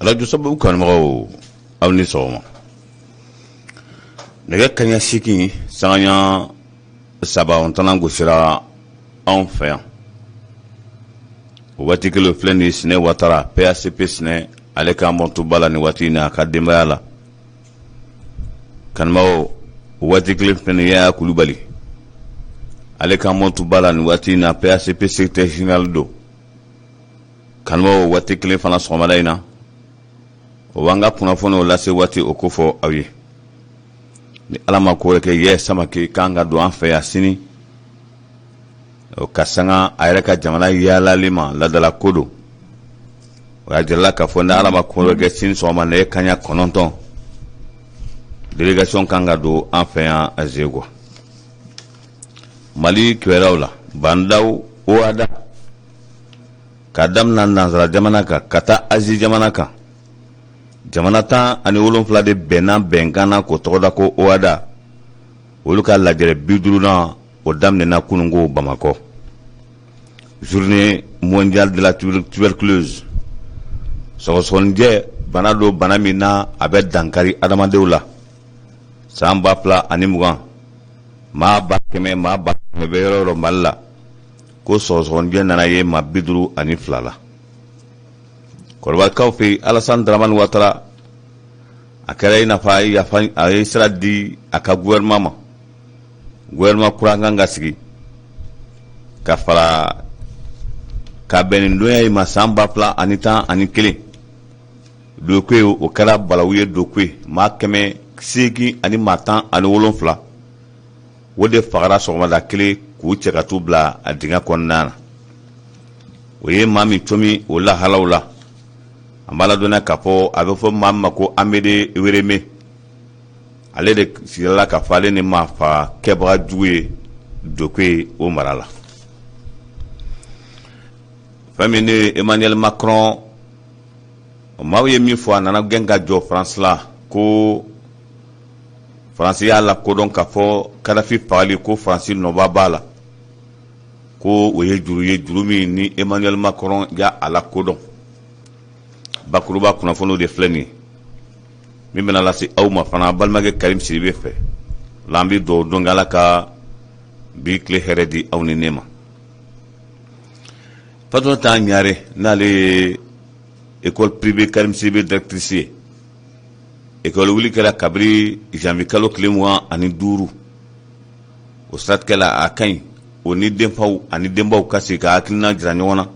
Arajo sababu kanubagaw, aw ni sɔgɔma. Nɛgɛ kaɲa 8 sanga 3 o tana gosira anw fɛ yan. O waati kelen filɛ nin, Sinɛ Watara, PACP Sinɛ, ale ka mɔtuba la nin waati in na a ka denbaya la. Kanubagaw, o waati kelen filɛ nin, Yaya Kulubali, ale ka mɔtuba la nin waati in na, PACP secrétaire général don. Kanubagaw, waati kelen fana sɔgɔmada in na, o b'an ka kunnafoniw lase waati o kofɔ aw ye. Ni Ala ma ko wɛrɛ kɛ, Yɛ Samake kan ka don an fɛ yan sini ka sanga a yɛrɛ ka jamana yaalali ma, ladala ko don. O y'a jirala k'a fɔ ni Ala ma ko wɛrɛ kɛ, sini sɔgɔma nɛgɛ kaɲa 9, délégation kan ka don an fɛ yan Zegwa. Mali kibaruyaw la, Bandaw OHADA, k'a damina nansara jamana kan ka taa Azi jamana kan, jamana 17 de bɛnna bɛnkan na k'o tɔgɔda ko OHADA. Olu ka lajɛrɛ 50nan o daminɛna kununko Bamakɔ. Journée mondiale de la tuberculose, sɔgɔsɔgɔnijɛ bana don, bana min na a bɛ dankari adamadenw la. San 2020, maa 100 000, maa 100 000 bɛ yɔrɔ yɔrɔ Mali la, ko sɔgɔsɔgɔnijɛ nana ye maa 52 la. Kɔrɔbalikaw fɛ yen, Alassane Dramane Ouattara, a kɛra i n'a fɔ a ye yafa, a ye sira di a ka gouvernement ma. Gouvernement kura kan ka sigi ka fara ka bɛn nin donya in ma san 2011. Dokue, o kɛra balawu ye Dokue, maa 817, o de fagara sɔgɔmada kelen k'u cɛ ka t'u bila a dingɛ kɔnɔna na. O ye maa min comi o lahalaw la, an b'a ladɔnniya k'a fɔ a bɛ fɔ maa min ma ko Amede Wereme, ale de sigila k'a fɔ ale ni maa fa kɛbaga jugu ye Dokue o mara la. Fɛn min ne Emmanuel Macron, maaw ye min fɔ, a nana gɛn ka jɔ Faransi la ko Faransi y'a lakodɔn k'a fɔ Kadafi fagali ko Faransi nɔba b'a la, ko o ye juru ye, juru min ni Emmanuel Macron y'a a lakodɔn. Bakuruba kunnafoniw de filɛ nin ye min bɛna lase aw ma fana balimakɛ Karim Sidibe fɛ la. An bɛ dugawu don Ala ka bi tile hɛrɛ di aw ni ne ma. Fatumata Ɲare, n'ale ye école privée Karim Sidibe directrice ye, école wuli kɛra kabiri janvier kalo tile 25. O siratigɛ la, a ka ɲi o ni denfaw ani denbaw ka sigi ka hakilina jira ɲɔgɔn na,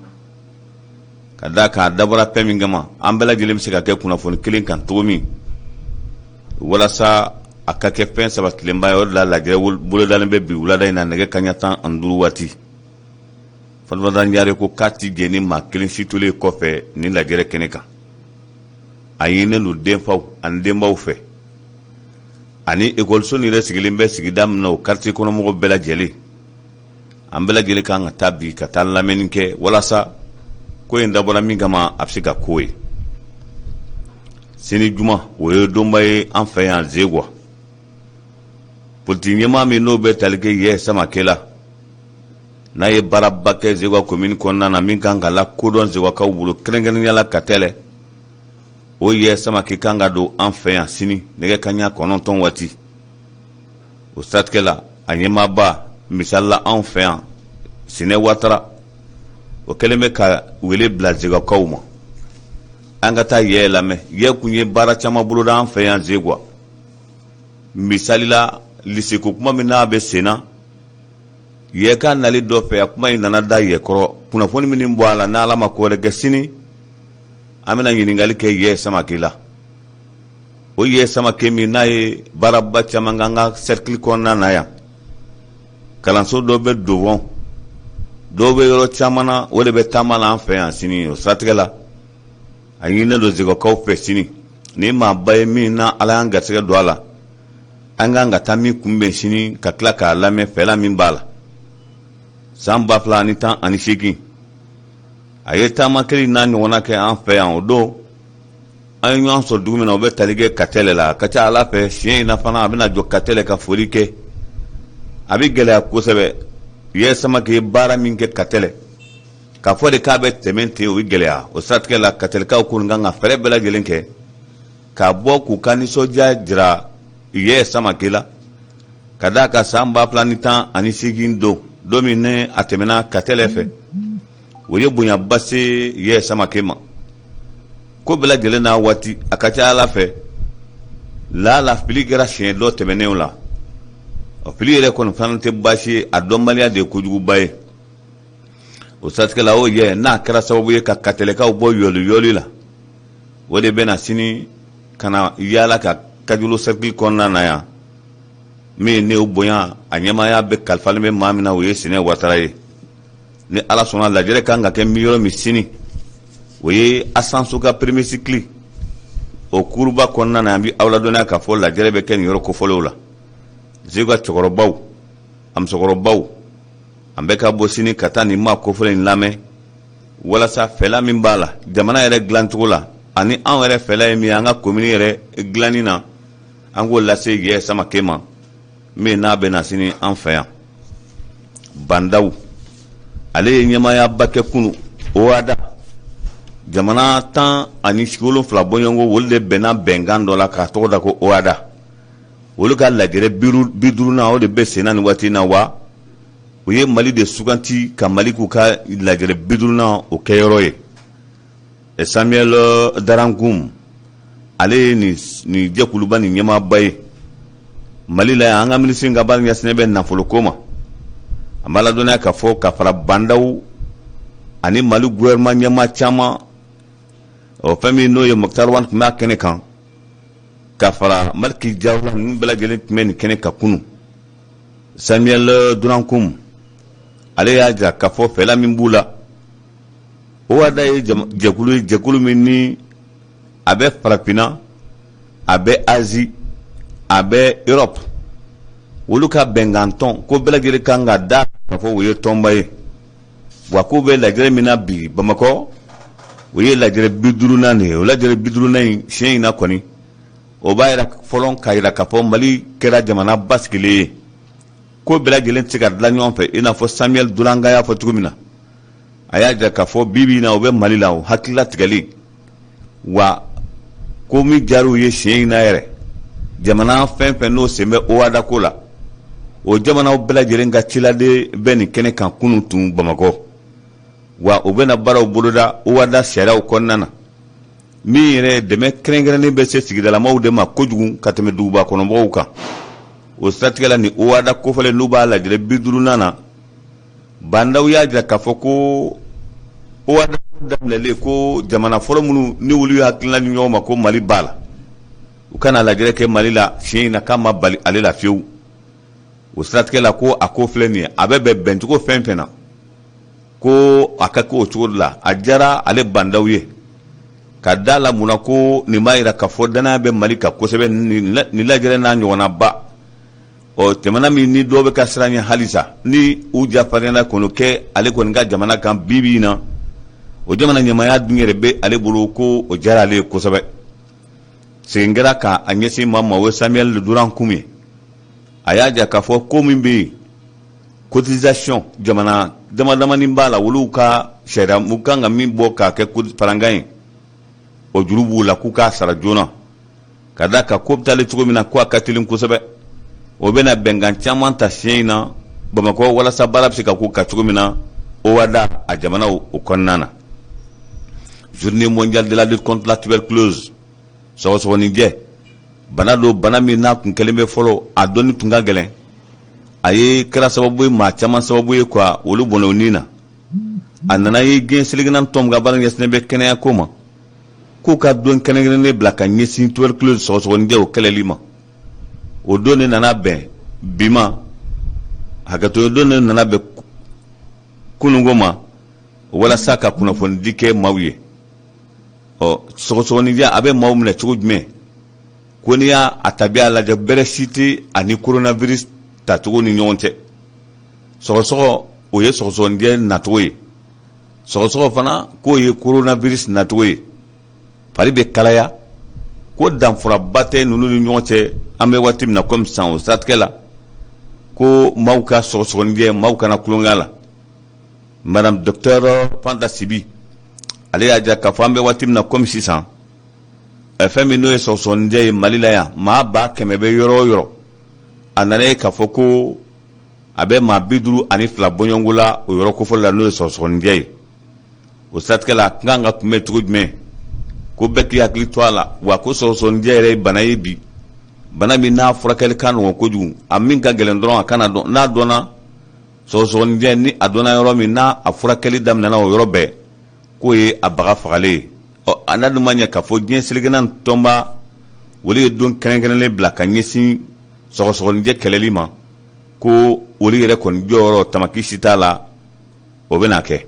ka d'a kan a dabɔra fɛn min kama, an bɛɛ lajɛlen bɛ se ka kɛ kunnafoni kelen kan cogo min walasa a ka kɛ fɛn sabatilenba ye. O de la lajɛrɛ bolodalen bɛ bi wulada in na nɛgɛ kaɲa 15 waati. Fatumata Ɲare ko k'a ti jɛ ni maa kelen si tolen kɔfɛ ni lajɛrɛ kɛnɛ kan. A ɲininen don denfaw ani denbaw fɛ ani ekɔliso nin yɛrɛ sigilen bɛ sigida min na, o quartier kɔnɔmɔgɔw bɛɛ lajɛlen, an bɛɛ lajɛlen kan ka taa bi ka taa lamɛnni kɛ walasa ko in dabɔra min kama, a bɛ se ka ko ye. Sini juma, o ye donba ye an fɛ yan Zegwa. Politiki ɲɛmaa min n'o bɛ tali kɛ Yɛ Samake la, n'a ye baaraba kɛ Zegwa commune kɔnɔna na min kan ka lakodɔn Zegwakaw bolo, kɛrɛnkɛrɛnnenya la Katɛlɛ, o Yɛ Samake kan ka don an fɛ yan sini nɛgɛ kaɲa 9 waati. O siratigɛ la, a ɲɛmaaba, misali la anw fɛ yan Sinɛ Watara, o kɛlen bɛ ka wele bila Zegwakaw ma an ka taa Yɛ lamɛn. Yɛ kun ye baara caman boloda an fɛ yan Zegwa, misali la lycée ko kuma min n'a bɛ sen na. Yɛ ka nali dɔ fɛ, a kuma in nana da Yɛ kɔrɔ. Kunnafoni min bɔ a la, n'Ala ma ko wɛrɛ kɛ, sini an bɛna ɲininkali kɛ Yɛ Samake la. O Yɛ Samake min n'a ye baaraba caman k'an ka cercle kɔnɔna na yan, kalanso dɔ bɛ Dovɔn, dɔw bɛ yɔrɔ caman na, o de bɛ taama la an fɛ yan sini. O siratigɛ la, a ɲininen don Zegwakaw fɛ sini, ni maaba ye min na Ala y'an garisɛgɛ don a la, an kan ka taa min kunbɛn sini ka tila k'a lamɛn fɛla min b'a la. San 2018, a ye taama kelen n'a ɲɔgɔnna kɛ an fɛ yan. O don an ye ɲɔgɔn sɔrɔ dugu min na, o bɛ tali kɛ Katɛlɛ la. A ka ca Ala fɛ, siɲɛ in na fana, a bɛna jɔ Katɛlɛ ka foli kɛ. A bɛ gɛlɛya kosɛbɛ. Yɛ Samake ye baara min kɛ Katɛlɛ, K'a fɔ de k'a bɛ tɛmɛ ten, o ye gɛlɛya. O siratigɛ la, Katɛlikaw kɔni kan ka fɛɛrɛ bɛɛ lajɛlen kɛ k'a bɔ k'u ka nisɔndiya jira Yɛ Samake la, ka d'a kan san 2018 don, don min ni a tɛmɛna Katɛlɛ fɛ, o ye bonyaba se Yɛ Samake ma. Ko bɛɛ lajɛlen n'a waati, a ka ca Ala fɛ, laala fili kɛra siɲɛ dɔ tɛmɛnenw la. Ɔ, fili yɛrɛ kɔni fana tɛ baasi ye, a dɔnbaliya de ye kojuguba ye. O siratigɛ la, o yɛ n'a kɛra sababu ye ka Katɛlɛkaw bɔ yɔliyɔli la, o de bɛna sini ka na yaala ka Kajolo cercle kɔnɔna na yan, min ne o bonya a ɲɛmaaya bɛ kalifalen bɛ maa min na, o ye Sinɛ Watara ye. Ni Ala sɔnna, lajɛrɛ kan ka kɛ min yɔrɔ min sini, o ye Asansoka premier cycle o kuruba kɔnɔna na. An bɛ aw ladɔnniya k'a fɔ lajɛrɛ bɛ kɛ nin yɔrɔ kofɔlenw la. Zeguwa cɛkɔrɔbaw, a musokɔrɔbaw, an bɛ ka bɔ sini ka taa nin maa kofɔlen in lamɛn, walasa fɛla min b'a la jamana yɛrɛ dilancogo la, ani anw yɛrɛ fɛla ye min ye an ka komini yɛrɛ dilanni na, an k'o lase Yɛ Samake ma, min n'a bɛ na sini an fɛ yan. Bandaw, ale ye ɲɛmaayaba kɛ kunu OHADA. Jamana 17 bɔɲɔgɔnko, olu de bɛnna bɛnkan dɔ la k'a tɔgɔ da ko OHADA. Olu ka lajɛrɛ 50nan, o de bɛ senna nin waati in na. Wa u ye Mali de suganti ka Mali k'u ka lajɛrɛ 50nan o kɛyɔrɔ ye. Samuel Darankoum, ale ye nin jɛkuluba nin ɲɛmaaba ye Mali la yan. An ka minisiri ka baara ɲɛsinnen bɛ nafoloko ma, an b'a ladɔnniya k'a fɔ ka fara Bandaw ani Mali gouvernement ɲɛmaa caman, o fɛn min n'o ye Moctar Ouane tun b'a kɛnɛ kan, ka fara Maliki Jaw la, ninnu bɛɛ lajɛlen tun bɛ nin kɛnɛ kan kunun. Samuel Durankoum, ale y'a jira k'a fɔ fɛla min b'u la, OHADA ye jɛkulu ye, jɛkulu min ni a bɛ farafinna, a bɛ Asie, a bɛ Europe, olu ka bɛnkantɔn ko bɛɛ lajɛlen kan ka da k'a fɔ o ye tɔnba ye. Wa k'u bɛ lajɛrɛ min na bi Bamakɔ, o ye lajɛrɛ 50nan de ye. O lajɛrɛ 50nan in, siɲɛ in na kɔni, o b'a yira fɔlɔ k'a yira k'a fɔ Mali kɛra jamana basigilen ye, ko bɛɛ lajɛlen tɛ se ka dilan ɲɔgɔn fɛ, i n'a fɔ Samuel Duranka y'a fɔ cogo min na. A y'a jira k'a fɔ bi bi in na, o bɛ Mali la, o hakilila tigɛli wa ko min diyara u ye siɲɛ in na yɛrɛ, jamana fɛn fɛn n'o sen bɛ OHADA ko la, o jamanaw bɛɛ lajɛlen ka ciladen bɛ nin kɛnɛ kan kunun tun Bamakɔ. Wa u bɛna baaraw boloda OHADA sariyaw kɔnɔna na, min yɛrɛ dɛmɛ kɛrɛnkɛrɛnnen bɛ se sigidalamaw de ma kojugu ka tɛmɛ duguba kɔnɔmɔgɔw kan. O siratigɛ la, nin OHADA kofɔlen n'u b'a lajɛrɛ 50nan na, Bandaw y'a jira k'a fɔ ko OHADA daminɛlen ko jamana fɔlɔ minnu ni olu ye hakilina di ɲɔgɔn ma ko Mali b'a la, u kana lajɛrɛ kɛ Mali la siɲɛ in na, k'a ma bali ale la fiyewu. O siratigɛ la, ko a ko filɛ nin ye, a bɛ bɛn bɛncogo fɛn fɛn na, ko a ka kɛ o cogo de la. A diyara ale Bandaw ye ka da la mun na, ko nin b'a jira k'a fɔ danaya bɛ Mali kan kosɛbɛ. Nin lajɛrɛ n'a ɲɔgɔnnaba, ɔ, jamana min ni dɔw bɛ ka siran ɲɛ halisa, ni u ja farinyana kɔni kɛ ale kɔni ka jamana kan bi bi in na, o jamana ɲɛmaaya dun yɛrɛ bɛ ale bolo, ko o diyara ale ye kosɛbɛ. Segin kɛra ka a ɲɛsin maa ma, o ye Samuel Durankum ye. A y'a jira k'a fɔ ko min bɛ yen, cotisation jamana dama damani b'a la, olu ka sariya u kan ka min bɔ k'a kɛ farankan ye, o juru b'u la, k'u k'a sara joona, ka da kan ko bɛ taalen cogo min na, ko a ka teli kosɛbɛ. O bɛna bɛnkan caman ta siɲɛ in na Bamakɔ, walasa baara bɛ se ka k'u kan cogo min na OHADA a jamanaw o kɔnɔna na. Journée mondiale de la lutte contre la tuberculose, sɔgɔsɔgɔninjɛ bana don, bana min n'a kun kɛlen bɛ fɔlɔ, a dɔnni tun ka gɛlɛn, a ye kɛra sababu ye maa caman sababu ye ka olu bɔnɛ u ni na. A nana ye diɲɛ seleke naani tɔn ka baara ɲɛsinnen bɛ kɛnɛya ko ma, k'u ka don kɛrɛnkɛrɛnnen bila ka ɲɛsin tuberculose sɔgɔsɔgɔninjɛ o kɛlɛli ma. O don de nana bɛn bi ma, hakɛto, don de nana bɛn kununko ma, walasa ka kunnafonidi kɛ maaw ye. Ɔ, sɔgɔsɔgɔninjɛ a bɛ maaw minɛ cogo jumɛn? Ko n'i y'a a tabiya lajɛ, bɛrɛ si tɛ a ni coronavirus tacogo ni ɲɔgɔn cɛ. Sɔgɔsɔgɔ, o ye sɔgɔsɔgɔninjɛ nacogo ye. Sɔgɔsɔgɔ fana, k'o ye coronavirus nacogo ye. Fari bɛ kalaya, ko danfaraba tɛ ninnu ni ɲɔgɔn cɛ an bɛ waati min na komi sisan. O siratigɛ la, ko maaw ka sɔgɔsɔgɔninjɛ, maaw kana tulonkɛ la. Madame docteur Fanta Sibi, ale y'a jira k'a fɔ an bɛ waati min na komi sisan, fɛn min n'o ye sɔgɔsɔgɔnijɛ ye Mali la yan, maa 100 000 bɛ yɔrɔ o yɔrɔ, a nana ye k'a fɔ ko a bɛ maa 52 bɔɲɔgɔnko la o yɔrɔ kofɔli la, n'o ye sɔgɔsɔgɔnijɛ ye. O siratigɛ la, a kan ka kunbɛn cogo jumɛn? Ko bɛɛ k'i hakili to a la wa, ko sɔgɔsɔgɔnijɛ yɛrɛ ye bana ye bi, bana min n'a furakɛli ka nɔgɔn kojugu. A min ka gɛlɛn dɔrɔn, a kana dɔn. N'a dɔnna, sɔgɔsɔgɔnijɛ ni a dɔnna yɔrɔ min, n'a a furakɛli daminɛna o yɔrɔ bɛɛ, k'o ye a baga fagalen ye. Ɔ, a n'a dun ma ɲɛ k'a fɔ diɲɛ seleke naani tɔnba olu ye don kɛrɛnkɛrɛnlen bila ka ɲɛsin sɔgɔsɔgɔnijɛ kɛlɛli ma, ko olu yɛrɛ kɔni jɔyɔrɔ tamaki si t'a la, o bɛna kɛ.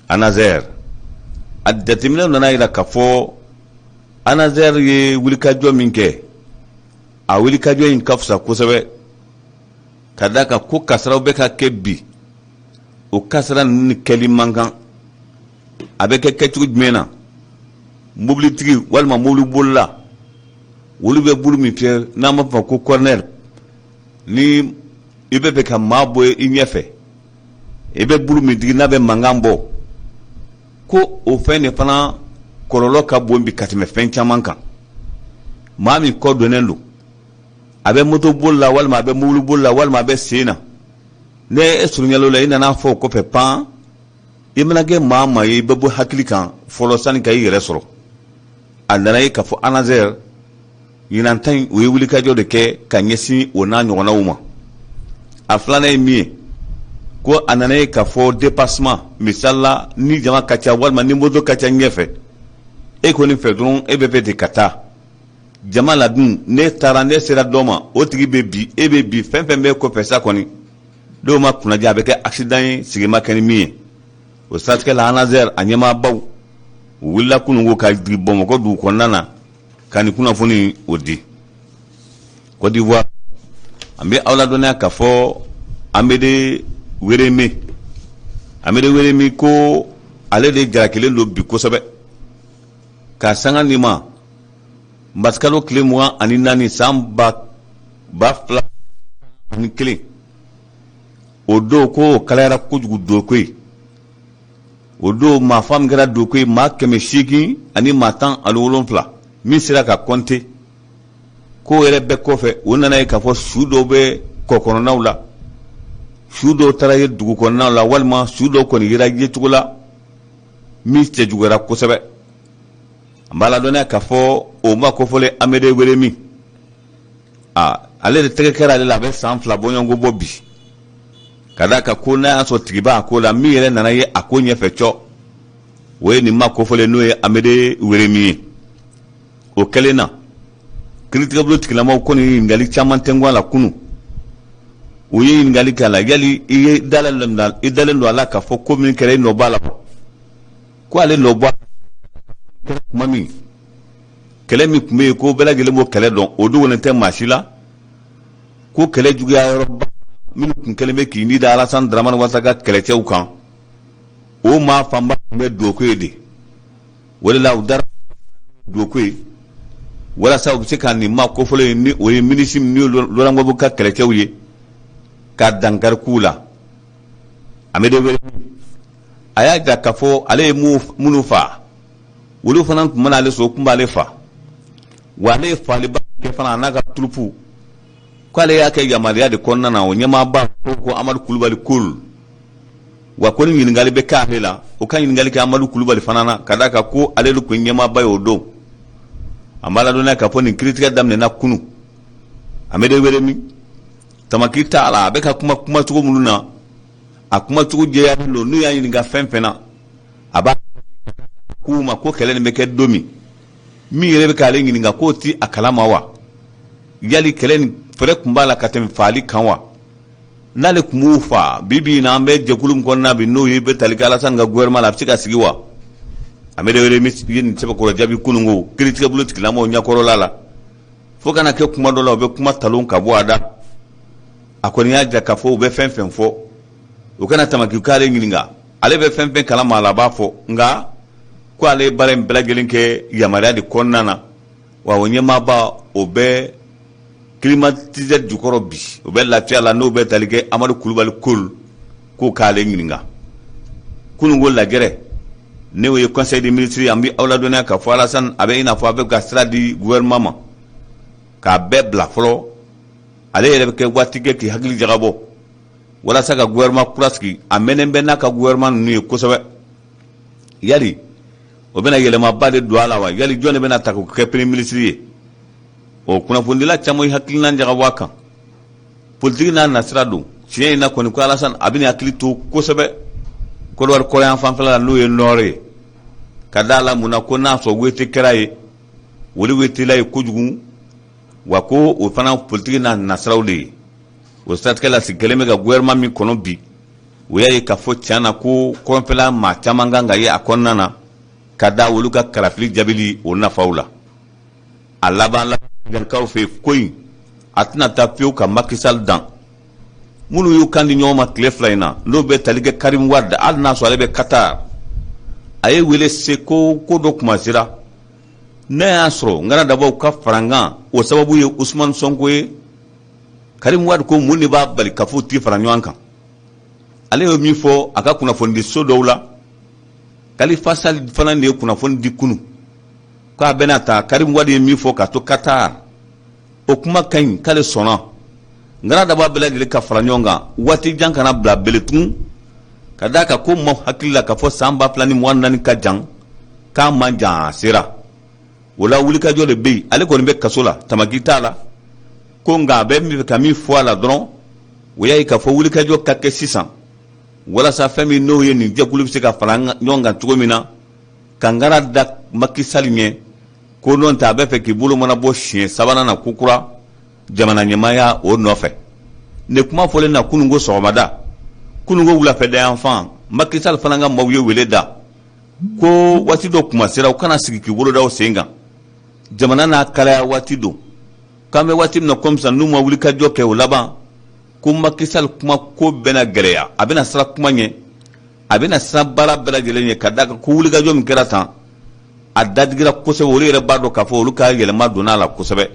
ANASER, a jateminɛw nana jira k'a fɔ ANASER ye wulikajɔ min kɛ, a wulikajɔ in ka fisa kosɛbɛ, ka d'a kan ko kasaraw bɛ ka kɛ bi, o kasara ninnu ni kɛli man kan. A bɛ kɛ kɛcogo jumɛn na? Mobilitigi walima mobilibolila, olu bɛ bulu min fiyɛ n'an b'a fɔ ko corner, ni i bɛ fɛ ka maa bɔ i ɲɛfɛ, i bɛ bulu min digi n'a bɛ mankan bɔ, ko o fɛn de fana kɔlɔlɔ ka bon bi ka tɛmɛ fɛn caman kan. Maa min kɔ donnen don, a bɛ moto boli la walima a bɛ mobili boli la walima a bɛ sen na, ne e surunyala o la, i nana fɔ o kɔfɛ pan, i mana kɛ maa maa ye, i bɛ bɔ hakili kan fɔlɔ sani ka i yɛrɛ sɔrɔ. A nana ye k'a fɔ ANASER ɲinan ta in, u ye wulikajɔ de kɛ ka ɲɛsin o n'a ɲɔgɔnnaw ma. A filanan ye min ye, ko a nana ye k'a fɔ dépassement, misali la, ni jama ka ca walima ni moto ka ca ɲɛfɛ, e kɔni fɛ dɔrɔn e bɛ fɛ de ka taa jama la dun, ne taara ne sera dɔ ma, o tigi bɛ bin, e bɛ bin, fɛn fɛn bɛ kɔfɛ sa kɔni, dɔw ma kunnaja, a bɛ kɛ accident ye sigi ma kɛ ni min ye. O siratigɛ la, ANASER a ɲɛmaabaw u wulila kununko ka jigin Bamakɔ dugu kɔnɔna na ka nin kunnafoni o di. Côte d'Ivoire, an bɛ aw ladɔnniya k'a fɔ Amédée Ouérémi, Amédée Ouérémi, ko ale de jarakilen don bi kosɛbɛ ka sanga nin ma marisikalo tile 24 san 2001. O don ko o kalayara kojugu Duékoué. O don maafa min kɛra Duékoué, maa 800 ani maa 17 min sera ka kɔnte. Ko yɛrɛ bɛɛ kɔfɛ, o nana ye k'a fɔ su dɔw bɛ kɔ kɔnɔnaw la, su dɔw taara ye dugu kɔnɔnaw la, walima su dɔw kɔni yera yecogo la min cɛjuguyara kosɛbɛ. An b'a ladɔnniya k'a fɔ o maa kofɔlen Amédée Ouérémi, aa, ale de tɛgɛ kɛra ale la, a bɛ san 2 bɔɲɔgɔnko bɔ bi, ka d'a kan ko n'a y'a sɔrɔ tigi b'a ko la, min yɛrɛ nana ye a ko ɲɛfɛ cɔ, o ye nin maa kofɔlen n'o ye Amédée Ouérémi ye. O kɛlen na, kiiritigɛbulon tigilamaw kɔni ye ɲininkali caman tɛnku a la kunun. U ye ɲininkali kɛ a la, yali i ye i dalen don a la k'a fɔ ko min kɛra, i nɔ b'a la? Ko ale nɔ bɔ tuma min kɛlɛ min tun bɛ yen, ko bɛɛ lajɛlen b'o kɛlɛ dɔn, o dogolen tɛ maa si la, ko kɛlɛ juguya yɔrɔba minnu tun kɛlen bɛ k'i ni da Alassane Dramane Ouattara ka kɛlɛcɛw kan, o maa fanba tun bɛ Duékoué de. O de la u dara Duékoué walasa u bɛ se ka nin maa kofɔlen in, ni o ye milice ni Laurent Gbagbo ka kɛlɛcɛw ye, ka dankari k'u la. Amédée a y'a jira k'a fɔ ale ye minnu fa, olu fana tun mana ale sɔrɔ, o tun b'ale fa wa. Ale ye faaliba kɛ fana, a n'a ka turupu, k'ale y'a kɛ yamaruya de kɔnɔna na. O ɲɛmaaba ko Amadu Kulubali Kol wa, ko ni ɲininkali bɛ k'ale la, o ka ɲininkali kɛ Amadu Kulubali fana na, ka d'a kan ko ale de tun ye ɲɛmaaba ye o don. An b'a ladɔnniya k'a fɔ nin kiiritigɛ daminɛna kunun. Amédée Ouérémi, tamaki t'a la, a bɛ ka kuma kumacogo minnu na, a kumacogo jɛyalen don. N'u y'a ɲininka fɛn fɛn na, a b'a k'u ma ko kɛlɛ nin bɛ kɛ don min, min yɛrɛ bɛ k'ale ɲininka k'o ti a kalama wa? Yali kɛlɛ nin fɛɛrɛ tun b'a la ka tɛmɛ faali kan wa? N'ale tun b'u fa, bi bi in na an bɛ jɛkulu min kɔnɔna bi, n'o ye bɛ tali kɛ Alassane ka gouvernement la, a bɛ se ka sigi wa? Amédée Ouérémi ye nin sɛbɛkɔrɔ jaabi kununko kiiritigɛbulon tigilamɔgɔw ɲɛkɔrɔla la, fo ka na kɛ kuma dɔ la, u bɛ kuma talon ka bɔ a da. A kɔni y'a jira k'a fɔ u bɛ fɛn fɛn fɔ, u kana tamaki k'ale ɲininka, ale bɛ fɛn fɛn kalama a la, a b'a fɔ, nka ko ale ye baara in bɛɛ lajɛlen kɛ yamaruya de kɔnɔna na wa. O ɲɛmaaba, o bɛ climatiseur jukɔrɔ bi, o bɛ lafiya la, n'o bɛ tali kɛ Amadu Kulubali Kol, k'o k'ale ɲininka. Kununko lajɛrɛ, n'o ye conseil des ministres, an bɛ aw ladɔnniya k'a fɔ Alassane a bɛ i n'a fɔ a bɛ ka sira di gouvernement ma k'a bɛɛ bila fɔlɔ. Ale yɛrɛ bɛ kɛ waati kɛ k'i hakili jagabɔ walasa ka gouvernement kura sigi. A mɛnnen bɛ n'a ka gouvernement ninnu ye kosɛbɛ. Yali o bɛna yɛlɛmaba de don a la wa? Yali jɔn de bɛna ta k'o kɛ premier ministre ye? O kunnafonidila caman ye hakilina jagabɔ a kan. Politiki n'a nasira don. Tiɲɛ in na kɔni, ko Alassane a bɛna hakili to kosɛbɛ Kɔdiwari kɔrɔyan fanfɛla la, n'o ye nord ye, ka da a la mun na ko n'a sɔrɔ wete kɛra ye, olu wetela ye kojugu wa, ko o fana politiki n'a nasiraw de ye. O siratigɛ la, sigi kɛlen bɛ ka gouvernement min kɔnɔ bi, o y'a ye k'a fɔ tiɲɛ na ko kɔrɔnfɛla maa caman kan ka ye a kɔnɔna na, ka da olu ka kalafili jaabili o nafaw la. A laban labankaw fɛ ko in a tɛna taa fiyewu ka Macky Sall dan. Minnu y'u kan di ɲɔgɔn ma tile 2 in na, n'o bɛ tali kɛ Karim Wade, hali n'a sɔrɔ ale bɛ Qatar, a ye wele se ko ko dɔ kuma sera n'a y'a sɔrɔ ŋanadabaw ka farankan, o sababu ye Ousmane Sonko ye. Karim Wade ko mun de b'a bali ka fɔ ti fara ɲɔgɔn kan? Ale ye min fɔ a ka kunnafonidiso dɔw la, Khalifa Sall fana de ye kunnafoni di kunu k'a bɛna ta. Karim Wade ye min fɔ ka to Qatar, o kuma ka ɲi, k'ale sɔnna ŋanadaba bɛɛ lajɛlen ka fara ɲɔgɔn kan, waati jan kana bila bele tugun, ka d'a kan ko maaw hakili la k'a fɔ san 2024 ka jan, k'a man jan, a sera. O la wulikajɔ de bɛ yen. Ale kɔni bɛ kaso la, tamaki t'a la ko, nka a bɛ min fɛ ka min fɔ a la dɔrɔn, o y'a ye k'a fɔ wulikajɔ ka kɛ sisan walasa fɛn min n'o ye nin jɛkulu bɛ se ka fara ɲɔgɔn kan cogo min na, ka ŋara da Macky Sall ɲɛ, ko n'o tɛ a bɛ fɛ k'i bolo mana bɔ siɲɛ sabanan na kokura jamana ɲɛmaaya o nɔfɛ. Nin kuma fɔlen na kununko sɔgɔmada, kununko wulafɛda yan fan, Macky Sall fana ka maaw ye wele da ko waati dɔ kuma sera, u kana sigi k'i bolo da sen kan. Jamana n'a kalaya waati don, k'an bɛ waati min na komi sisan, n'u ma wuli ka jɔ kɛ, o laban ko Macky Sall kuma ko bɛna gɛlɛya, a bɛna siran kuma ɲɛ, a bɛna siran baara bɛɛ lajɛlen ɲɛ, ka d'a kan ko wulikajɔ min kɛra tan, a dadigira kosɛbɛ. Olu yɛrɛ b'a dɔn k'a fɔ olu ka yɛlɛma donna a la kosɛbɛ.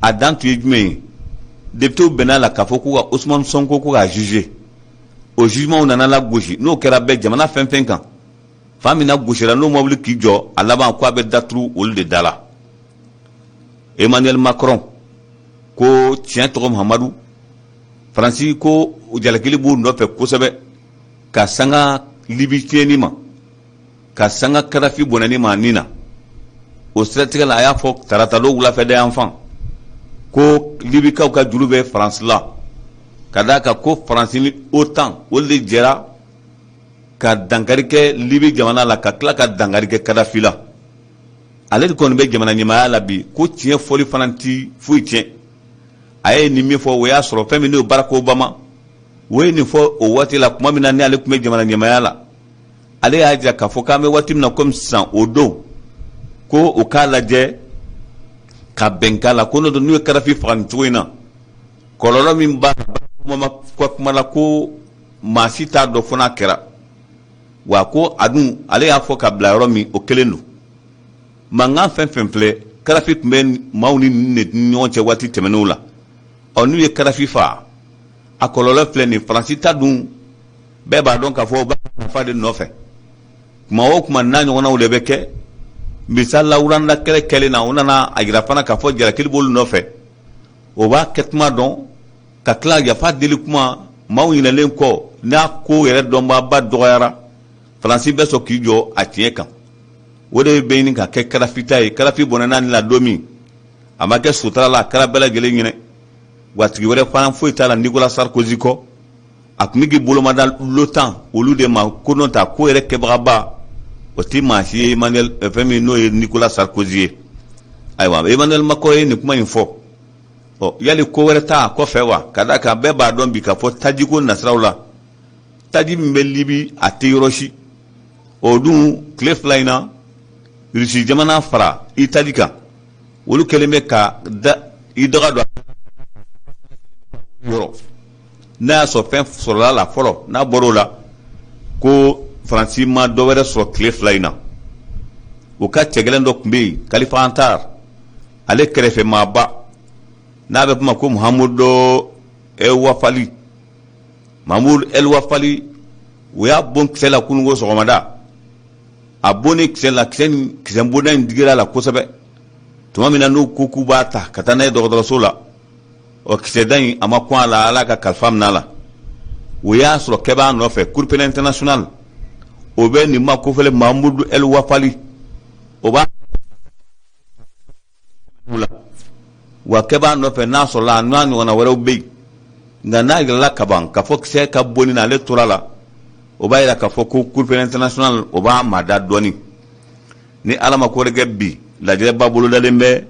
A dan tun ye jumɛn ye? Députéw bɛnna la k'a fɔ ko ka Ousmane Sonko ko k'a juger. O jugement nana lagosi. N'o kɛra bɛɛ jamana fɛn fɛn kan, fan min na gosira, n'o ma wuli k'i jɔ, a laban ko a bɛ daturu olu de da la. Emmanuel Macron ko tiɲɛ tɔgɔ Muhamadu, Faransi ko jalakili b'u nɔfɛ kosɛbɛ ka sanga Libi tiɲɛni ma, ka sanga Kadafi bɔnɛni ma ni na. O siratigɛ la, a y'a fɔ taratadon wulafɛda yan fan ko Libikaw ka juru bɛ Faransi la, ka d'a kan ko Faransi ni OTAN, olu de jɛra ka dankari kɛ Libi jamana la, ka tila ka dankari kɛ Kadafi la. Ale de kɔni bɛ jamana ɲɛmaaya la bi, ko tiɲɛ fɔli fana ti foyi tiɲɛ. A ye nin min fɔ, o y'a sɔrɔ fɛn min n'o ye Barack Obama, o ye nin fɔ o waati la, tuma min na ni ale tun bɛ jamana ɲɛmaaya la. Ale y'a jira k'a fɔ k'an bɛ waati min na komi sisan, o don ko o k'a lajɛ ka bɛn k'a la, ko n'o tɛ n'u ye Kadafi faga nin cogo in na, kɔlɔlɔ min b'a la, kuma la ko maa si t'a dɔn fo n'a kɛra wa. Ko a dun, ale y'a fɔ ka bila yɔrɔ min, o kelen don. Mankan fɛn fɛn filɛ, Kadafi tun bɛ maaw ni ɲɔgɔn cɛ waati tɛmɛnenw la. Ɔ, n'u ye Kadafi faa, a kɔlɔlɔ filɛ nin. Faransi ta dun, bɛɛ b'a dɔn k'a fɔ o b'a nafa de nɔfɛ. Kuma o kuma, n'a ɲɔgɔnnaw de bɛ kɛ. Misali la, Rwanda kɛlɛ kɛlen na, o nana a jira fana k'a fɔ jalakili b'olu nɔfɛ. O b'a kɛ tuma dɔn ka tila yafa deli kuma, maaw ɲinɛlen kɔ, n'a ko yɛrɛ dɔnbaaba dɔgɔyara, Faransi bɛ sɔn k'i jɔ a tiɲɛ kan. O de bɛ ɲini ka kɛ Kadafi ta ye. Kadafi bɔnɛna nin la don min, a ma kɛ sutura la, a kɛra bɛɛ lajɛlen ɲinɛ wa. Tigi wɛrɛ fana foyi t'a la Nicolas Sarkozy kɔ. A tun bɛ k'i bolomada l'OTAN olu de ma, ko n'o tɛ a ko yɛrɛ kɛbagaba o tɛ maa si ye Emmanuel fɛn min n'o ye Nicolas Sarkozy ye. Ayiwa, Emmanuel Macron ye nin kuma in fɔ. Ɔ, yali ko wɛrɛ t'a kɔfɛ wa? Ka d'a kan bɛɛ b'a dɔn bi k'a fɔ tajiko nasiraw la, taji min bɛ Libi, a tɛ yɔrɔ si. O dun, tile 2 in na, Irisi jamana fara Itali kan, olu kɛlen bɛ ka da i daga don yɔrɔ n'a y'a sɔrɔ fɛn sɔrɔla la fɔlɔ. N'a bɔra o la, ko Faransi ma dɔ wɛrɛ sɔrɔ tile 2 in na. O ka cɛgɛlɛn dɔ tun bɛ yen, Khalifa Haftar, ale kɛrɛfɛ maaba n'a bɛ kuma ko Muhamudu Ewafali, Mahmoud El Wafali. U y'a bon kisɛ la kununko sɔgɔmada. A bonnen kisɛ la, kisɛ kisɛ bonda in digira a la kosɛbɛ. Tuma min na n'u ko k'u b'a ta ka taa n'a ye dɔgɔtɔrɔso la, ɔ kisɛda in a ma kun a la, Ala ka kalifa minɛ a la. O y'a sɔrɔ kɛ b'a nɔfɛ, Cour pénale internationale, o bɛ nin ma kofɔlen Mamudu El Wafali, o b'a la wa kɛ b'a nɔfɛ. N'a sɔrɔla a n'a ɲɔgɔnna wɛrɛw bɛ yen, nka n'a yirala kaban k'a fɔ kisɛ ka bonni na ale tora la, o b'a yira k'a fɔ ko Cour pénale internationale o b'a mada dɔɔni. Ni Ala ma ko wɛrɛ kɛ, bi lajɛrɛba bolodalen bɛ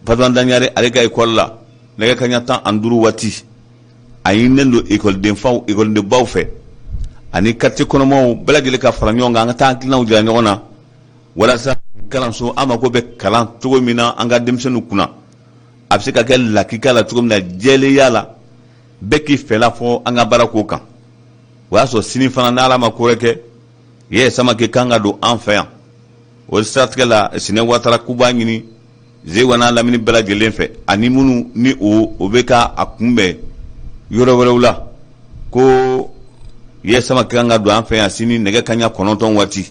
Fatumata Ɲare ale ka ekɔli la nɛgɛ kaɲa 15 waati. A ɲininen don ekɔlidenfaw, ekɔlidenbaw fɛ ani quartier kɔnɔmaw bɛɛ lajɛlen ka fara ɲɔgɔn kan, an ka taa hakilinaw jira ɲɔgɔn na walasa kalanso an mako bɛ kalan cogo min na an ka denmisɛnninw kunna, a bɛ se ka kɛ lakika la cogo min na, jɛlenya la, bɛɛ k'i fɛla fɔ an ka baara ko kan. O y'a sɔrɔ sini fana, n'Ala ma ko wɛrɛ kɛ, ye Samake kan ka don an fɛ yan. O siratigɛ la, Sinɛ Watara k'u b'a ɲini Zeguwa n'a lamini bɛɛ lajɛlen fɛ ani minnu ni o bɛ ka a kunbɛn yɔrɔ wɛrɛw la, ko ye Samake kan ka don an fɛ yan sini nɛgɛ kaɲa 9 waati,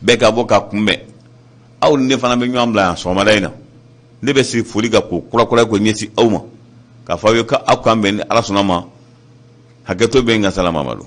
bɛɛ ka bɔ ka kunbɛn. Aw ni ne fana bɛ ɲɔgɔn bila yan sɔgɔmada in na. Ne bɛ sigi foli kan k'o kura k'o ɲɛsin aw ma, k'a fɔ aw ye k'aw k'an bɛn ni Ala sɔnna ma. Hakɛto bɛ n ka salamamadu.